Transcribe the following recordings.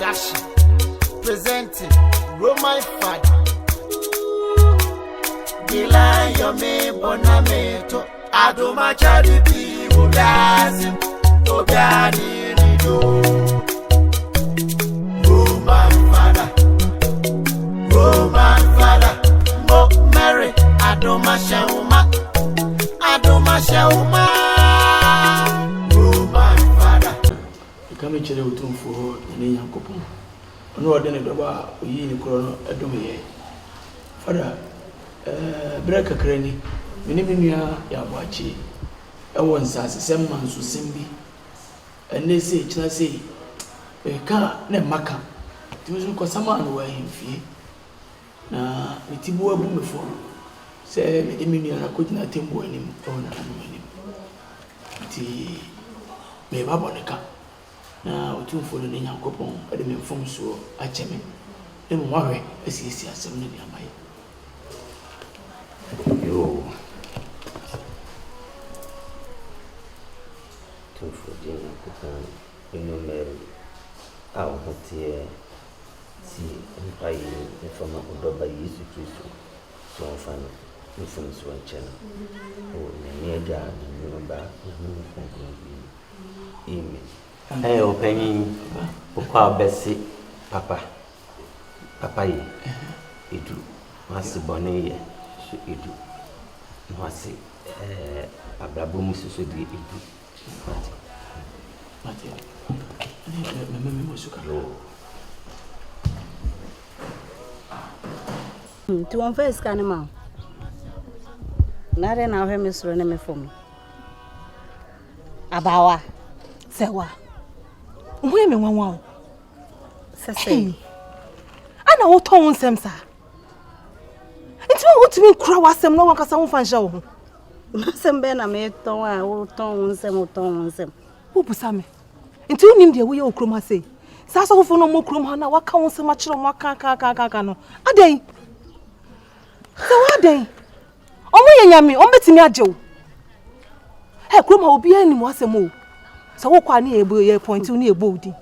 Production presenting Roman Father. Dilayomi Bonameto Adomachari bi Obiasi Obiani Nido. Roman Father. Roman Father. Mo Mary Adomashauma Adomashauma. Roman Father. Meka mekyerɛ Otumfoɔ Nyame Nyankopɔn, ɔno a ɔde ne Dɔba a oyii no korɔ no dom yɛn. Fada, eh, berɛ kakra ni, me ne me nua Yaboakye wɔ nsasesɛm mansosɛm bi. Ɛnnɛ sei, kyena sei, meka a na mma ka. Nti me nso mekɔsamaa no wɔ ahemfie. Na me tiboa bu me fɔ sɛ mede me nua no akɔgyina atɛmmuo anim wɔ nananom anim. Nti mereba abɔ no ka, na Otumfoɔ no ne Nyankopɔn de me mfomsoɔ akyɛ me, na mmom wahwɛ asiesie asɛm no de ama yɛn. Yoo. Tumfoɔ Gye Nyankopɔn nnɔ Mary a wo ho teɛ Tie mpaeɛ yi mfa ma wo dɔ Ba Yesu Kristo sɛ ɔmfa ne mfomsoɔ nkyɛ no. Wɔ Nyame Agya, Nyame Ɔba, Nyame Honhom Kronkron din mu. Amen. Ɛɛ ɔpanyin, wokɔ a wobɛse papa, papa yɛ, edu, wase bɔne yɛ, so edu, na wase ɛɛ abrabɔ mu soso deɛ edu. Mate. Mate. Ɛne mɛmɛ me wɔ su kakra. Nti wɔmfa sika no ma wo. Na adɛn na wohwɛ me soro ne me fam? Abaawa. Sɛwa. Wo ho yɛ me nwanwa o. Sɛ sɛ. Ana wotɔn wo nsɛm saa? Nti wo wotumi nkura w'asɛm na wankasa womfa nhyɛ wo ho. M'asɛm bɛn na metɔn a wotɔn wo nsɛm wotɔn wo nsɛm. Wobusa me. Nti wonim deɛ woyɛ wɔ kurom ha sei? Saa asɔfofo no ɔmo kurom ha na waka wo nsɛm akyerɛ ɔmo aka aka aka aka aka no. Adɛn? Sɛ woadɛn? Ɔmo yɛ nyame, ɔmo bɛtumi agye wo. Hɛ, kurom ha obiara nim w'asɛm o. Sɛ wokɔ a ne yɛ yɛ pɔntew ne yɛbɔ wo din.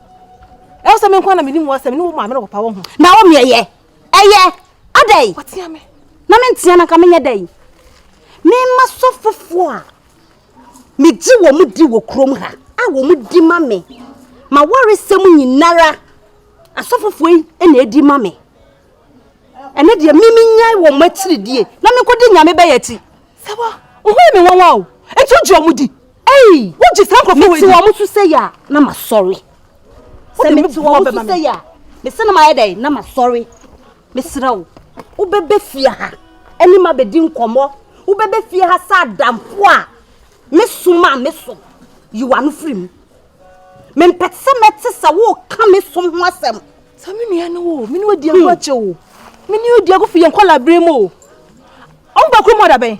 Ɛwɔ sɛ me nko na menim w'asɛm ne wo maame ne papa wɔ ho. Na wo meɛyɛ. Ɛyɛ. Adɛn? Watea me. Na mentea na nka menyɛ dɛn? Mema sɔfofoɔ a megye wɔn di wɔ kurom ha a wɔn di ma me. Ma waresɛm nyinara asɔfofoɔ yi na edi ma me. Ɛno deɛ me menyae wɔn akyiridie na menkɔdi nyame bɛyɛ akyi. Sɛwa, wo ho yɛ me nwanwa o. Enti wogye wɔn di? Ei! Wogye saa nkurɔfoɔ wei di? Mete wɔn so sɛ yɛ a na masɔre. Sɛ mete wɔn so sɛ yɛ a, mese na mayɛ dɛn na masɔre. Mesrɛ wo, wobɛbɛ fie ha ɛne ma bɛdi nkɔmmɔ. Wobɛbɛ fie ha sɛ adamfo a mesom a mesom. Yi w'ano firi mu. Mempɛ sɛ mɛte sɛ woreka me som ho asɛm. Sɛ me nua ne wo, me ne wadi ago akyɛ o. Me ne wadi ago fi yɛn nkɔla bere mu o. Ɔmo ba kurom ɔda bɛn?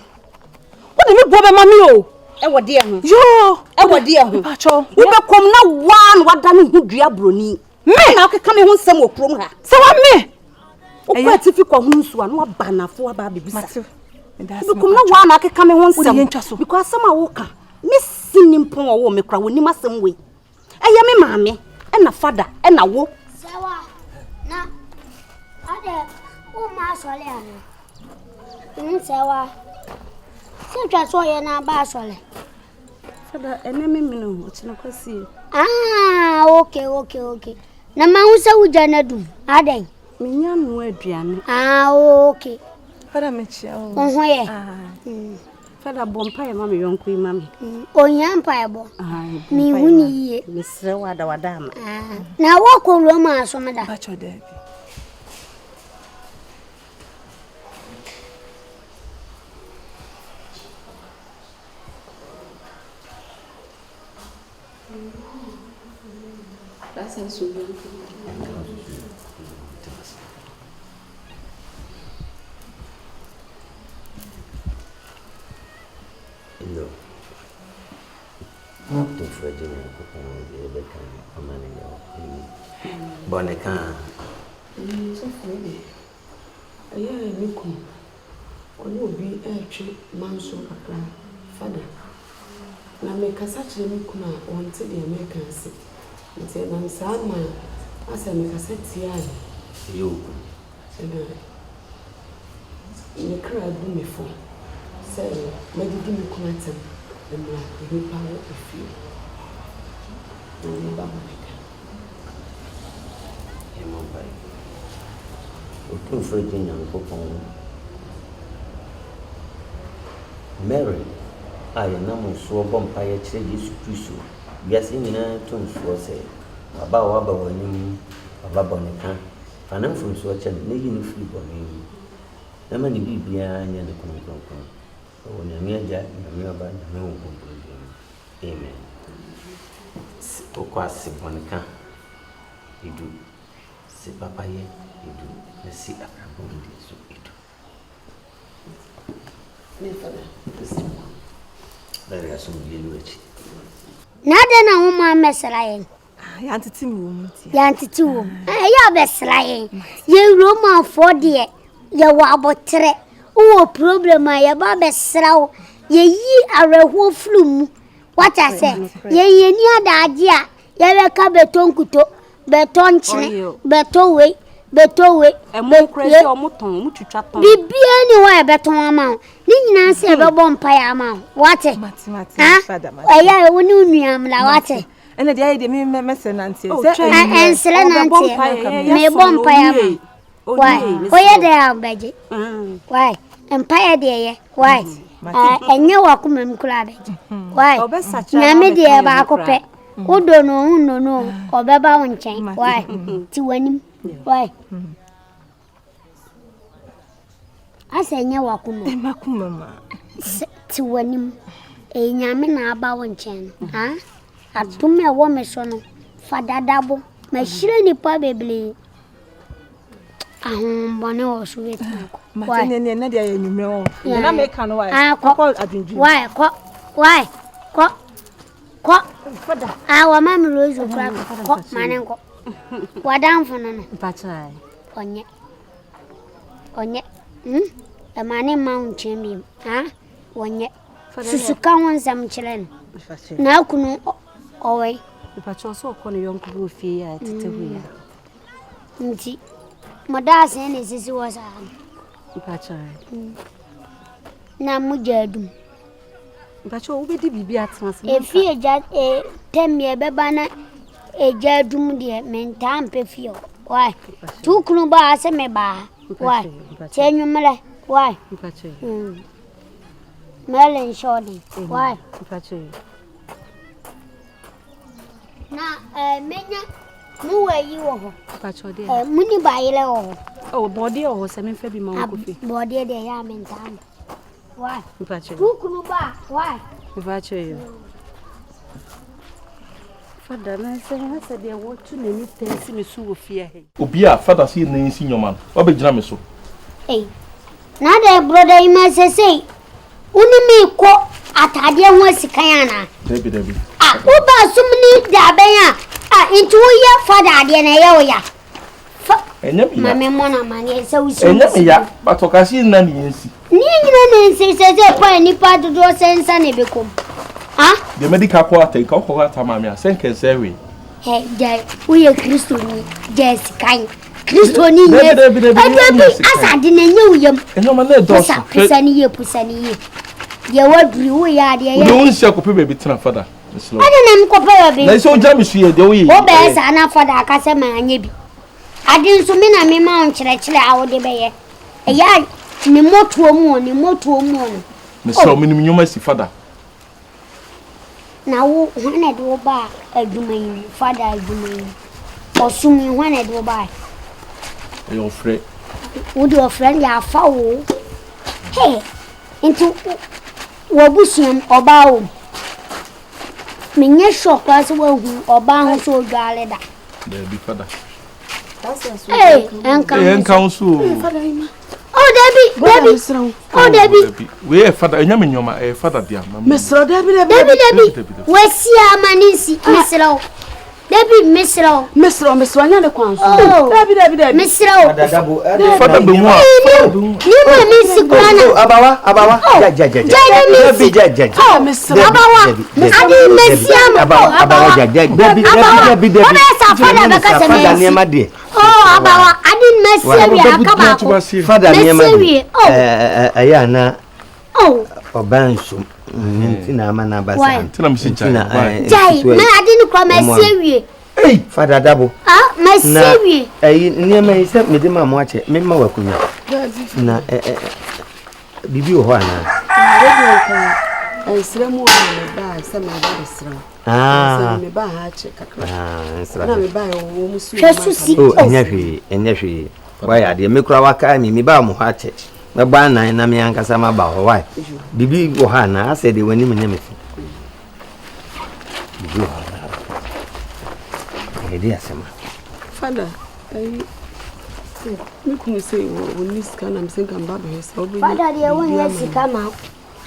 Wode me boɔ bɛma me o. Ɛwɔ deɛ ho. Yoo. Ɛwɔ deɛ ho. Mepakyɛw. Wobɛkɔm na waa na wada ne ho dua buroni. Me. Na wokeka me ho nsɛm wɔ kurom ha. Sɛ wa me. Wokɔ atifi kɔ ho nsuo a na waba anafo aba abɛbisa. Wobɛkɔm na waa na akeka me ho nsɛm. Because asɛm a woka. Me se nimpɔn ɔwɔ me kora wɔnim asɛm wei. Ɛyɛ me maame ɛna fada ɛna wo. Sɛwa na adɛ wo ma asɔre ana? Mm, sɛwa. Sɛ twa so ɔyɛ na aba asɔre. Fada ɛnɛ me mene o, ɔkyena kwasie. Ah, okay, okay, okay. Na ma ho sɛ wogya no adum. Adɛn? Menya noa aduane. Ah, okay. Fada mekyia wo. Wo ho yɛ? Ah. Mm. Fada bɔ mpaeɛ ma me yɔnko yi ma me. Ohia mpaebɔ. Mehu ne yie. Mesrɛ wo ada wada ama. Na wɔkɔ Roma asom da. Pakyɛ daabi. No. Tumfoɔ Agya Nyankopɔn deɛ yɛbɛka no ɔma no nyɛ hɔ. Amen. Bɔne ka a. Sɔfo yi deɛ, ɛyɛ a me kunu, ɔne obi retwe manso kakra, fada. Na mekasa kyerɛ me kunu a, ɔnte deɛ mereka ase. Nti ɛnam saa ma. Asɛ mekasa tiaa no. Ɛyɛ wo kunu. Ɛna me kra bu me fɔ sɛ madidi me kunu atɛm mmerɛ nnipa wɔ efie na meba bɔne ka. Yɛmmɔ mpaeɛ. Otumfoɔ Agya Nyankopɔn, Mary a yɛnam wo soɔ bɔ mpaeɛ kyerɛ Yesu Kristo, wiase nyinaa Tumfoɔ sɛ, waba a waba w'anim, waba bɔne ka, fa ne mfomsoɔ kyɛ no na yi no firi bɔne mu, na ma ne biribiara nyɛ no kronkronkron. Ɛwɔ Nyame Agya, Nyame Ɔba, Nyame Honhom Kronkron din mu. Amen. Wokɔ ase bɔne ka edu, se papayɛ edu, na si abrabɔ mu deɛ so edu. Bɛrɛ asomdwie no akyi. Na adɛn na woma mmɛsra yɛn? Ah, yɛantete me wɔ mu nti. Yɛantete wɔ mu. Ah, ɛyɛ a bɛsra yɛn. Yɛn Romanfoɔ deɛ, yɛwɔ aboterɛ. Wowɔ problem a, yɛba bɛsra wo. Yɛyi awerɛhoɔ firi mu. Wate asɛ? Yɛn yɛni adagye a yɛbɛka bɛtɔ nkuto, bɛtɔ nkyene, bɛtɔ wei, bɛtɔ wei. Ɛmo kura sɛ ɔmo tɔn, ɔmo twitwa tɔn. Biribiara ni hɔ a yɛbɛtɔn ama wo. Ne nyinaa sɛ yɛbɛbɔ mpaeɛ ama wo. Wate? Ɛyɛ a wo ne wo nua mmra, wate? Ɛna deɛ ayɛ deɛ me mɛsrɛ nanteɛ. Oh, Sɛ twɛn. ɛnyɛ. Ɛnsrɛ Ɔbɛbɔ nanteɛ. mpaeɛ, yɛ Mebɔ sɔn no, mpaeɛ ama owie. wo. Why? Owie, Woyɛ mesrɛ dɛn a wobɛgye? wo. Why? Mpaeɛ deɛ yɛ. Why? Mate. Ah, Ɛnyɛ w'akoma mu koraa bɛgye. Why? Ɔbɛsakyera Nyame na deɛ ɔbɛka yɛn ho baako pɛ. koraa. Wodɔ no o, wonnɔ no o, ɔbɛba wo nkyɛn. Mate. Why? Te w'anim. Why? Asɛ ɛnyɛ w'akoma mu. M'akoma mu a. Sɛ te w'anim. Ɛyɛ Nyame na aba wo nkyɛn no. Ha? Adom a ɛwɔ me so no, fa dadabo. Mahyira nnipa bebree. Ahohombɔne wɔ so bɛtumi akɔ. Mate ne ne ne deɛ yɛ anwummerɛ wɔ. Yeah. Na meka no wae. Ah, kɔ. Kɔ adwendwen. Wae, kɔ. Wae, kɔ. Kɔ. Ah, wɔma me rose kora. Kɔ, ma ne nkɔ. W'adamfo no no. Mpakyɛ. Ɔnyɛ. Ɔnyɛ. Hmm? Ɛma ne mma wo nkyɛn biom. Ha? Ɔnyɛ. Susu ka ho nsɛm kyerɛ no. Na akunu ɔwɔ yi. Mpakyɛ ɔsɛ ɔkɔ ne yɔnko bi wɔ fie a ɛtete hɔ yi a. Nti, mo daasɛn na esisi hɔ saa no. Mpakyɛ. Na mo gya adum. Mpakyɛ wobɛdi biribi atena ase. Efi egya e tɛm yɛ bɛba na egya adum deɛ mentaa mpɛ fie hɔ. Why? Tu kunu baa sɛ me baa. Why? Kyɛ anwummerɛ. Why? Mm. Mɛle nhyɛ ɔden. Why? Na eh, menya mo wɔ ayi wɔ hɔ. Eh, mo ni bayerɛ wɔ hɔ. Oh, bɔɔdeɛ wɔ hɔ sɛ memfa bi ma wo kofi. Bɔɔdeɛ deɛ yɛ a mentaa mpɛ. Why? Mpakyɛ. Wo kunu ba why? Mpakyɛ yo. Fada na sɛ ha sɛ deɛ wɔtu n'ani tɛn si me so wɔ fie ha yi. Obi a fada sɛ yɛn nsi nneɛma no, wabɛgyina me so. Ei, na adɛn brɔda yi ma sɛsɛi wo ne me kɔ ataadeɛ ho asikan anaa? Dabi dabi. Ah, woba som ni da bɛn a, ah, nti woyɛ fada adeɛ na ɛyɛ wo ya? Fa Ɛnyɛ me ya. Ma me mmɔ no amanneɛ sɛ wosi Ɛnyɛ me ya, but ɔka sɛ yɛn nyinaa na yɛnsi. Ne yɛn nyinaa na yɛnsi sɛ sɛ kwan nipa dodoɔ sɛ nsa na ɛbɛkɔ mu. Ha? Deɛ madi ka kɔ ata nka wokɔ ata maame a sɛ nka ɛnsɛ hwee. Hɛ gyae woyɛ kristoni gyae sikan kristoni nyɛ Dabi dabi dabi ɛdɔ bi asa ade na ɛnyɛ wo yam. Nneɛma na ɛdɔɔso. Pusa pusa ne yie pusa ne yie. Deɛ waduri woyɛ adeɛ yɛ. Wode wo nsi akɔpɛ baabi tena fada. Ɛna na mekɔpɛ baabi. Na sɛ ogya me so yɛ deɛ woyɛ yi. Wobɛyɛ saa na fada aka sɛ manyɛ bi. Ade nso me na mema wo nkyerɛkyerɛ a wode bɛyɛ. Ɛyɛ a ne mmɔtoɔ mu o, ne mmɔtoɔ mu o no. Mesrɛ wo, menim nnwuma si fada. Na wo, hwan na ɛde wo baa adwuma yi mu, fada adwuma yi mu? Ɔsom yi, hwan na ɛde wo baa? Ɛyɛ ɔfrɛ. Wode ɔfrɛ no deɛ afa wo. Hey, nti W'abusua mu, ɔbaa wɔ mu? Menyɛ sure koraa sɛ woahu ɔbaa ho sɛ ɔdwale da. Daabi fada. Ee, ɛnka ho. Ɛnka ho so. Oh, dabi, dabi. Oh, dabi. Wei yɛ fada, ɛnyɛ me nneɛma, ɛyɛ fada dea. Mesrɛ dabi, dabi. Dabi, dabi. Wasi ama ne nsi, mesrɛ wo. Dabi, mesrɛ wo. Mesrɛ wo, mesrɛ wo, ɛnyɛ ne kwan so. Oh. Dabi, dabi, dabi. Mesrɛ wo. Fada bɛ mu a. Ni ma mi si kura na. Oh, abawa, abawa. Oh. Ja, ja, ja, ja. Gya ne mi si. Dabi, ja, ja, ja. Oh, Mesrɛ wo. abawa. Ade mesi ama. Abawa, Oh, abawa, ja, ja. Dabi, dabi, dabi, dabi. Ɔbɛ sa fada bɛka sɛ Fada mesi. nneɛma deɛ. Oh, abawa. Ade mesi awie aka baako. Fada nneɛma Mesi deɛ. awie. Oh. Ɛɛ, ɛyɛ ana Oh. ɔbaa nsom. Nti na ama n'aba saa. Nti na mesi gyae. Gyae, mɛ ade no kura mesi awie. Ei, Fada Dabo. Ah, mesi awie. Na ɛyi nneɛma yi sɛ mede ma mo akyɛ, mema wɔ akonnwa. Na ɛ ɛ biribi wɔ hɔ anaa? Ɛdeɛ nka nsrɛ mu a na mebaa sɛ meba bɛsrɛ wo. Ah. Sɛ mebaa ha akyɛ kakra. Ah, nsrɛ. Na mebaa wɔ mu su. Hwɛ so si. Oh, ɛnyɛ hwee, ɛnyɛ hwee. Wayɛ adeɛ, me kura wakae me, mebaa mo hɔ akyɛ. Mɛbɔ anan na me ankasa maba hɔ. Why? Biribi wɔ hɔ anaa? Asɛ deɛ w'anim nyɛ me fi. Biribi wɔ hɔ anaa? Ɛyɛ asɛm a. Fada, ɛyi me kunu sɛ wɔnni sika na mesɛ nka mba bɛhwɛ sɛ wobɛnya Fada deɛ wonyɛ sika ma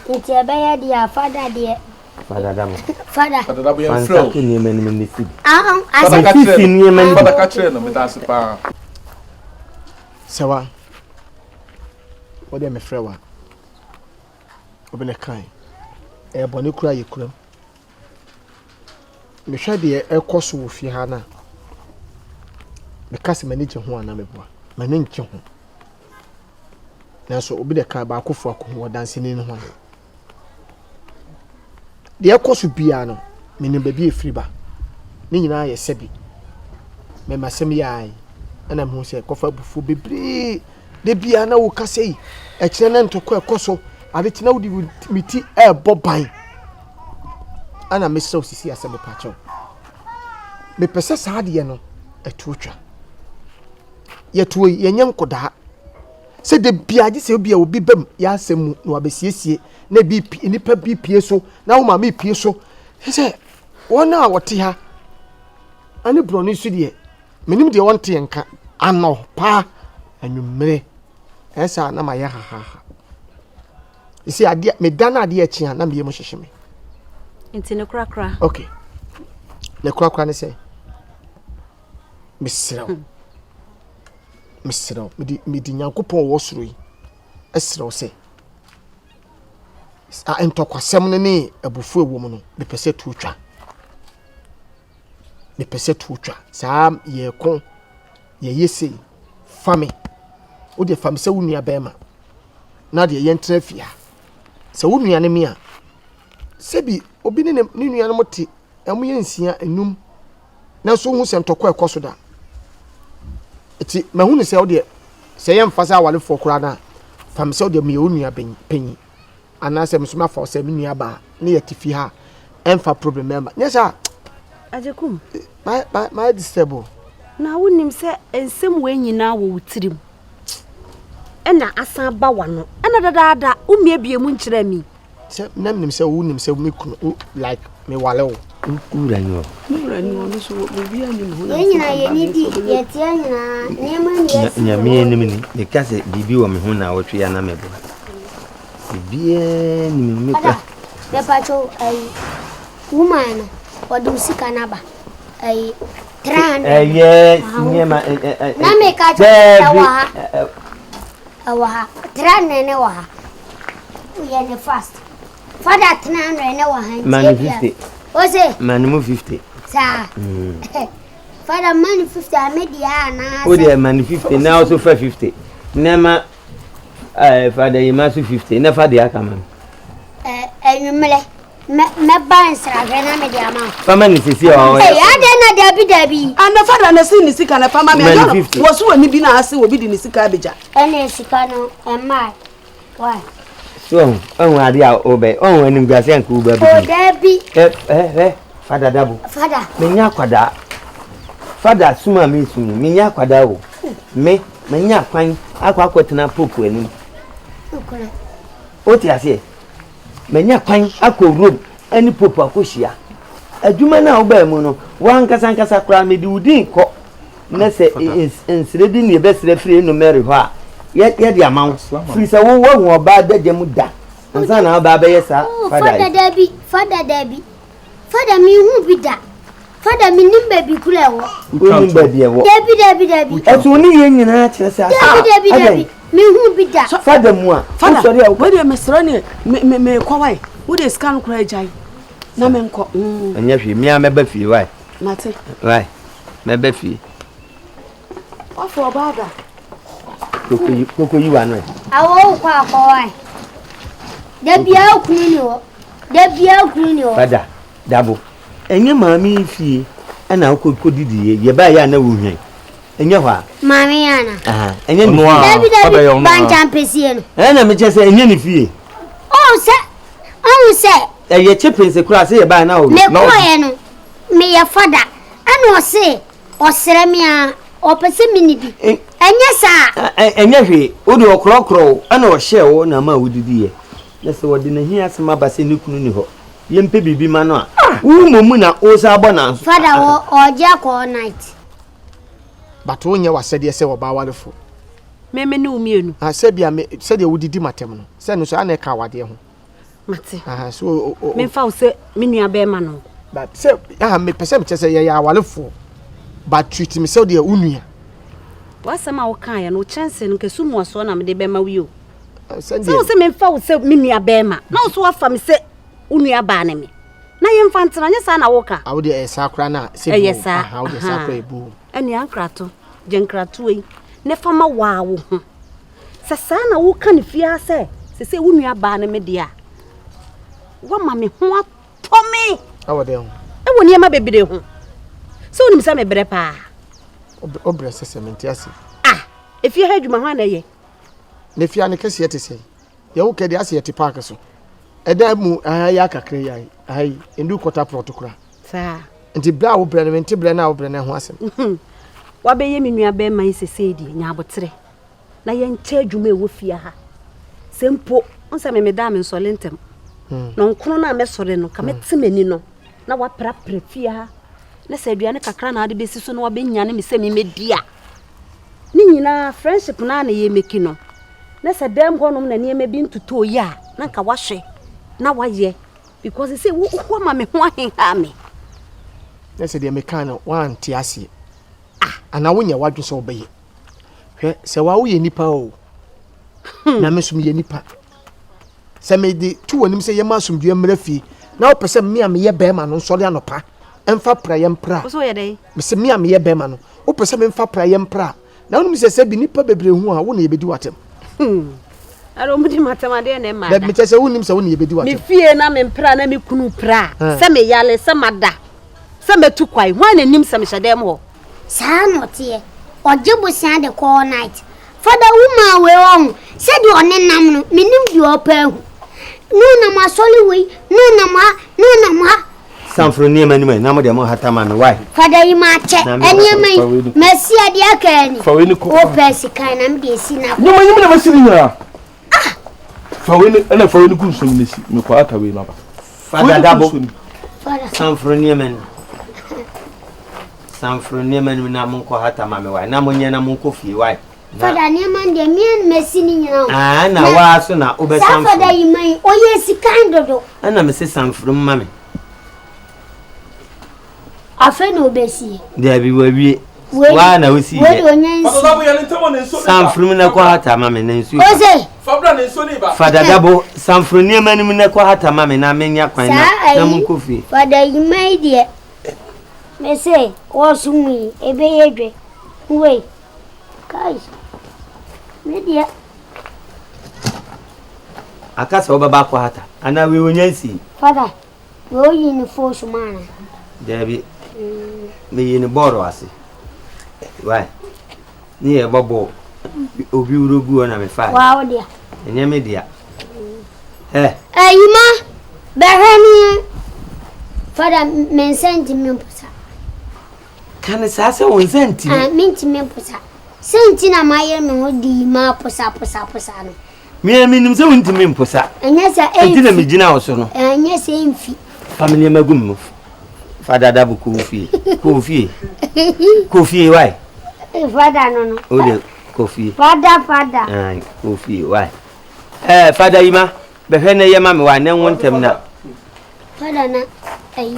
wo nti ɛbɛyɛ deɛ a fada deɛ Fada dabo. Fada. Fada dabo yɛn frɛ o. Fansa to nneɛma no mu ne si. Fada ka kyerɛ no. Fada ka kyerɛ no meda ase paa. Sɛwa, wo deɛ mefrɛ wa, obi na kan, ɛyɛ bɔne kura yɛ kuram. Mehwɛ deɛ ɛkɔ so wɔ fie ha no a, meka sɛ m'ani gye ho anaa meboa? M'ani ngye ho. Nanso obi na kan baakofo akɔhu ɔdanseni no ho a. Deɛ ɛkɔ so biara no, menim baabi a ɛfiri ba. Ne nyinaa yɛ sɛbi. Mɛma asɛm yi ara yi, ɛna mehu sɛ kɔfa abufuo bebree. Da biara na woka sɛ yi, ɛkyerɛ na ntɔkwa ɛkɔ so. Ade kye na wode me ti ɛrebɔ ban. Ɛna mesrɛ wo sisi asɛ mepa kyɛw. Mepɛ sɛ saa adeɛ no ɛtoɔ twa. Yɛtoɔ yi, yɛnyɛ nkodaa. Sɛ da biara gye sɛ obi a obi bam yɛ asɛm mu na wabɛsiesie na ebi nnipa bi pie so na wo maame pie so sɛ wɔn a wɔte ha ɛne borɔno so deɛ menim deɛ wɔnte yɛn nka anɔpa anwummere ɛsɛ a na mayɛ hahaha ɛsɛ adeɛ meda no adeɛ akyi a na meyɛ mu hyehye me nti ne korakora ok ne korakora ne sɛ mesrɛ wo mesrɛ wo mede mede nyankopɔn wɔ soro yi ɛsrɛ wo sɛ ntɔkwasɛm no ne abufuo ɛwɔ mu no mepɛ sɛ tuo twa mepɛ sɛ tuo twa saa yɛko yɛyɛ sei fa me wodeɛ fa me sɛ wo nua bɛrima na deɛ yɛntena fie ha sɛ wo nua ne me a sɛbi obi ne ne nuanom te ɛmo yɛ nsia enum nanso wohu sɛ ntɔkwa ɛkɔ so da nti mahu no sɛ wodeɛ sɛ yɛmfa sɛ awarefoɔ koraa no a fa me sɛ wodeɛ meyɛ wo nua panyin anaasɛ me nso mafa wo sɛ me nua baa ne yɛte fie ha ɛmfa problem ɛma nyɛ sɛ Agyekum mayɛ disturb o na wonim sɛ nsɛm wei nyinaa wɔ wo tirim ɛna asan ba w'ano ɛna dadaada wommiebie mu nkyerɛ mi Sɛ na menim sɛ wonim sɛ me kunu wo like me wale wo. Wo wura ni hɔ. Me wura ni hɔ no so obi anim ho na Yɛn nyinaa yɛn ni di yɛteɛ nyinaa nneɛma ni yɛsi. Nyame anim ni meka sɛ biribi wɔ me ho na awɔtwe ya na meboa. Biribiara ni me me kura. Mepacho ayi woman no wɔde wo sika no aba ayi 300. Ɛyɛ nneɛma na meka kyerɛ ɛwɔ ha. Ɛwɔ ha. Tra ne ne wɔ ha. Woyɛ ne fast. Fada tena ne ne wɔ ha. Ma ne 50. Ose. Ma ne mu 50. Saa. Mm. Fada ma ne 50 a me deɛ anaa. Wo deɛ ma ne 50 na ɔso fa 50. Na ma eh, fada yi ma so 50 na fa deɛ aka ma no. Eh, anwummerɛ. Mɛba nsrahwɛ na mede ama wo. Fama ne sisi a ɔyɛ. Ee adɛn na dabi dabi. Ana fada na si ne sika na fama me ɛyɛ no wɔ so wɔ ni bi na ase wɔ bi de ne sika abɛgya. Ɛna sika no ɛmaa why. So ɔho ɔho ade a ɔbɛ ɔho animguase anka wo ba bi. O dabi. Ɛ ɛ ɛ fada dabo. Fada. Menya akwadaa. Fada sum a mesum no menya akwadaa o. Me menya kwan akɔ akɔtena pope anim. Wote aseɛ? Manya kwan akɔ Rome ne Pope akɔhyia. Adwuma no a wobaa mu no, w'ankasa ankasa koraa mede wo din kɔ na sɛ nsrɛ bi ne yɛbɛsrɛ firi Eno Mary hɔ a, yɛde ama wo. Firi sɛ wo woahu ɔbaa adagya mu da ansa na waba abɛyɛ saa oh, fada yi. Fada dabi, fada dabi. Fada menhu bi da. Fada menim baabi koro ɛwɔ. Wonim baabi ɛwɔ. Dabi dabi dabi. Ɛso wo ne yɛn nyinaa kyerɛ sɛ asa. Dabi dabi dabi. Mehu bi da. Fada mu a. Fada Wosɔre a. wei deɛ mesrɛ ne me me mekɔ wae. Wo deɛ sika no koraa gyae na menkɔ. Mm. Ɛnyɛ hwee me ara mɛba fie wae. Mate. Wae mɛba fie. Wafɔ ɔbaa da. Koko yi wa no ɛ. Awɔ wokɔ akɔ wae. Da biara kunu ni hɔ. Da biara kunu ni hɔ. Fada dabo. Ɛnyɛ maame yi fie ɛna wokɔ kɔdidi yɛ yɛbaa yɛ a na wohwɛn ɛnyɛ hɔ a. Maame yi ana. Aha ɛnyɛ ne fie. Dabi dabi bankya mpɛsie no. Ɛna mekyɛ sɛ ɛnyɛ ne fie. Oh sɛ ɔhu sɛ. Ɛyɛ chippings koraa sɛ yɛbaa na ɔwɛ. Mekɔɛ no meyɛ fada ɛna ɔse ɔsrɛ me a ɔpɛ sɛ me ne bi ɛnyɛ saa. Ɛnyɛ hwee wode ɔkorɔkorɔ wo ɛna ɔhyɛɛ wo na ama wodidi yɛ na sɛ ɔde n'ahiasɛm aba sɛ ne kunu ni hɔ. Yɛmpɛ biribi ma no a, wo mmom na wosan bɔ n'aso. Father wɔ ɔgye akɔ all night. But wo nyɛ w'asɛdeɛ sɛ ɔbaa warefo. Me me ne wo mienu. Ah sɛbia me sɛdeɛ wo didi m'atɛm no sɛ no so ana ɛka awadeɛ ho. Mate. Ah so o o. Me nfa wo sɛ me nua bɛɛma no. But sɛ ah me pɛ sɛ me kyɛ sɛ yɛyɛ awarefoɔ but treat me sɛ deɛ wo nua. W'asɛm a wo kaeɛ no wo kyɛnse no nka su muasoɔ na mede bɛma wo yi o. Sɛ wo sɛ memfa wo sɛ me nua bɛrima na wo so wafa me sɛ wo nua baa ne me na yɛmfa ntena nyɛ saa na woka. Awo deɛ ɛyɛ saa koraa na sɛ ɛyɛ saa awo deɛ saa koraa ebu. Ɛnea nkrato gye nkratoɔ yi ne fa ma waa wo ho sɛ saa na woka ne fie sɛ sɛ sɛ wo nua baa ne me deɛ a wama me ho atɔ me. Ɛwɔ dɛn ho? Ɛwɔ nneɛma bebree ho sɛ wonim sɛ mebrɛ paa. Wobrɛ sɛ sɛ mente ase. Ah efie ha adwuma ho ana ɛyɛ. Ne fia ne kɛseɛ te sɛn? Yɛ wo kɛ deɛ asɛ yɛte park so. Ɛdan mu aha yi akakra yi ayi aha yi ndu kɔta prɔto koraa. Saa. Nti berɛ a wobrɛ no mente berɛ no a wobrɛ no ho asɛm. Wabɛyɛ me nua bɛrima yi sesei deɛ nya aboterɛ na yɛnkyɛ adwuma ɛwɔ fie ha. Sɛ mpo wo sɛ me meda a mensɔre ntɛm. Hmm. Na nkono no a mɛsɔre no ka mɛte m'ani no na waprapra fie ha na sɛ aduane kakra na ade bɛsi so na wabɛnyane me sɛ memmɛdi a Ne nyinaa friendship no ara na yɛ meki no. Na sɛ dɛm hɔnom na nneɛma bi ntotoo yie a, na nka wahwɛ na wayɛ because sɛ wo wo ama me ho aheha me. Na sɛ deɛ meka no woante aseɛ ah anaa wonyɛ w'adwene sɛ wobɛyɛ. Hwɛ sɛ wa woyɛ nipa o hmm. na me nso meyɛ nipa. Sɛ mede to w'anim sɛ yɛma asomdwoeɛ mmra fie na wopɛ sɛ me a meyɛ bɛrima no nsɔre anɔpa ɛmfa praeɛ mpra. Mese me a meyɛ bɛrima no wopɛ sɛ memfa praeɛ mpra a na wonim sɛ sɛ bi nnipa bebree hu a wo na yɛbɛdi w'atɛm. Hmm. Ara ɔmo di m'atɛm adeɛ na ɛma da. Mekyɛ sɛ wonim sɛ wo na yɛbɛdi w'atɛm. Me fie na mempra na me kunu pra sɛ meyale sɛ mada sɛ matu kwae hwan na nim sɛ mehyɛ dɛm hɔ. Saa na ɔteɛ. Ɔgye bosea de kɔ all night. Fada woman wei ɔho sɛdeɛ ɔnenam no menim deɛ ɔpɛ ahu. Ne ɔnam asɔre wei ne ɔnam ha ne ɔnam ha. Sanforo nneɛma no mu ɛ na mo deɛ mo hata ma me why. Fada yi makyɛ nneɛma yi masi adeɛ aka ani. Fa wei ne kɔ. Wopɛ sika na me deɛ si na. Nneɛma yi mu na masi ne nyinaa. Ah! Fa wei ne ɛna fa wei ne gu nsuo mu na si mekɔ ata wei no aba. Fada dabo. Sanforo nneɛma no. Sanforo nneɛma no na monkɔ hata ma me wae na monyɛ na monkɔ fie wae. Fada nneɛma no deɛ mmea na masi ne nyinaa o. Ah na waa so na wobɛ sanforo. Saa fada yi ma yi ɔyɛ sikan dodo. Ɛna mese sanforo ma me. Afei na ɔbɛsie. Dabi wawie. Waa na wosi yɛ. Wei de ɔnya nsi. Sanforo mu na kɔ hata ma me na nsuo. Ose. Fada dabo sanforo nneɛma no mu na kɔ hata ma me na menya kwan na na monkɔ fie. Fada yi ma yi deɛ. Mese wɔsom yi ɛbɛyɛ dwe. Wei. Kai. Me deɛ. Aka sɛ wobɛba akɔ hata anaa wei ɔnya nsi. Fada. Na oyi ne fon so ma ana? Daabi. Meyi ne bɔɔlo ase. Why? Ne yɛ bɔ bɔɔl. Obi wuro gu hɔ na mefa. Waa wo dea. Ɛnyɛ me dea. Ɛ. Ayima bɛhwɛ me. Fada me nsa ntumi mposa. Ka ne saa sɛ wo nsa ntumi. Ah, mentumi mposa. Sɛ nti na mayere me ho de yima posa posa posa no. Me a menim sɛ wontumi mposa. Ɛnyɛ sɛ ɛmfi. Nti na megyina wo so no. Ɛnyɛ sɛ ɛmfi. Fa me nneɛma gu mu. Fa dada bo kɔ wo fie. Kɔ wo fie. Kɔ fie why? Fada no no. O de kɔ fie. Fada fada. Ayi kɔ fie why? Ɛɛ fada yi ma bɛhwɛ na yɛ ma me why na nwo ntɛm na. Fada na ayi.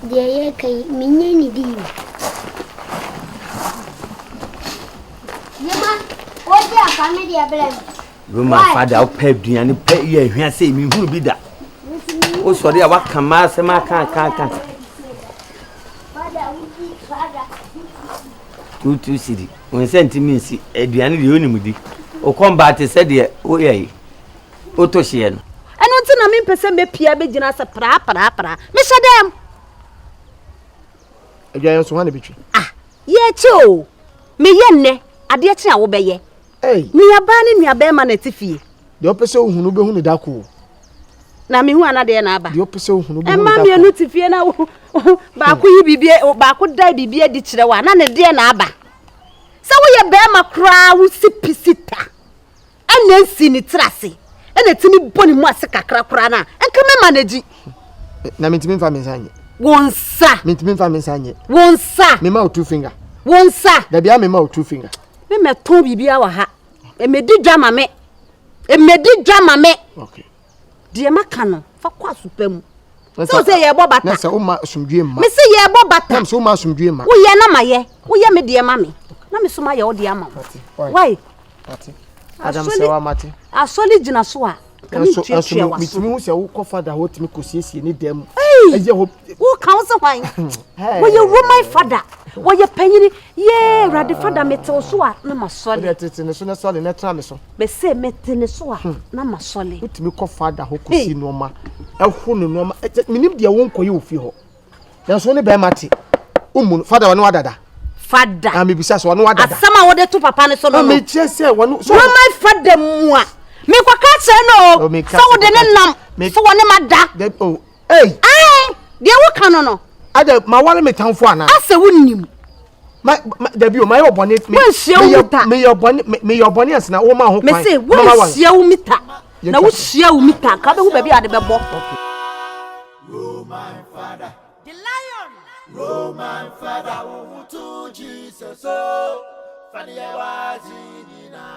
Deɛ yɛreka yi, menyɛ ne di o. Yema, wogye afa me deɛ brɛ me. Roma fada wopɛ aduane pɛ yɛ ahwia sɛ mehunu bi da. Wosɔre a waka ma asɛm aka aka aka. Tutu siri, wo nsa ntumi nsi aduane deɛ wonim di. Wokɔm baa te sɛ deɛ woyɛ yi. Woto hyeɛ no. Ɛno nti na mempɛ sɛ mɛpia bɛgyina sɛ praa praa praa. Mehyɛ dɛm. Adwaeɛ nso hwan na bɛtwi? Ah, yɛkyɛ o. Meyɛ nnɛ, adeɛ kye a wobɛyɛ. Ei. Nuabaa ne nuabɛrima na ɛte fie. Deɛ ɔpɛ sɛ ohu no wobɛhu no da ko. Na mehu ana deɛ na aba. Deɛ ɔpɛ sɛ ohu no wobɛhu no da ko. Mmaa mmienu te fie na baako yi biribi baako da biribi adi kyerɛ wo a na ne deɛ na aba. Sɛ woyɛ bɛrima koraa wosi pisi ta. Ɛna nsi ne tiri ase ɛna ɛtumi bɔ ne mu ase kakra koraa no a nka mɛma no agyi. Na mentumi mfa me nsa nyɛ. Wo nsa. Mentumi mfa me nsa nyɛ. Wo nsa. Mema wo two finger. Wo nsa. Dabi a mema wo two finger. Me mɛtɔn biribiara wɔ ha. Ɛmɛdi dwa ma me. Ɛmɛdi dwa ma me. Okay. Deɛ maka no fa kɔ asopa mu. Sɛ wo sɛ yɛbɔ bata. Na sɛ woma asomdwie mma. Me se yɛbɔ bata. Na sɛ woma asomdwie mma. Woyɛ na mayɛ. Woyɛ me deɛ ma me. Na me so mayɛ wo deɛ ama wo. Why? Adam sɛ wa mate. Asɔre gyina so a. Kame ntuatua wa so. Metumi hu sɛ wokɔ fada hɔ tumi kɔsiesie ne dan mu. Ɛyɛ hɔ. Woka wo sɛ hwan? Wɔyɛ Roman fada. Wɔyɛ panyini. Yee Awurade fada mete wo so a na masɔre. Wode tete ne so na sɔre na tena me so. Mese mete ne so a na masɔre. Wotumi kɔ fada hɔ kɔsi nneɛma. Ɛho ne nneɛma. Menim deɛ wonkɔyɛ wɔ fie hɔ. Nanso wo ne bɛrima te. Wommu no. Fada wɔne wadada. Fada. Na mebisa sɛ wɔne wadada. Asɛm a wode to papa no so no no. Mekyerɛ sɛ wɔne. Roman fada mua. Mekɔka kyerɛ no o. Sɛ wode ne nam. Sɛ wɔne ma da. Oh, ei. Ae, deɛ woka no no. Ada, ma wale me tamfo ana? Asɛ wonim. Ma, ma, dabi o, ma yɛ ɔbɔne. Wanhyia wo mita. Meyɛ ɔbɔne, meyɛ ɔbɔne asena wo ma ho kwan. Mese, wanhyia wo mita. Na wohyia wo mita, ka bɛhu baabi a de bɛbɔ. Roman father, the lion. Roman father, who to Jesus, oh, Fania was in.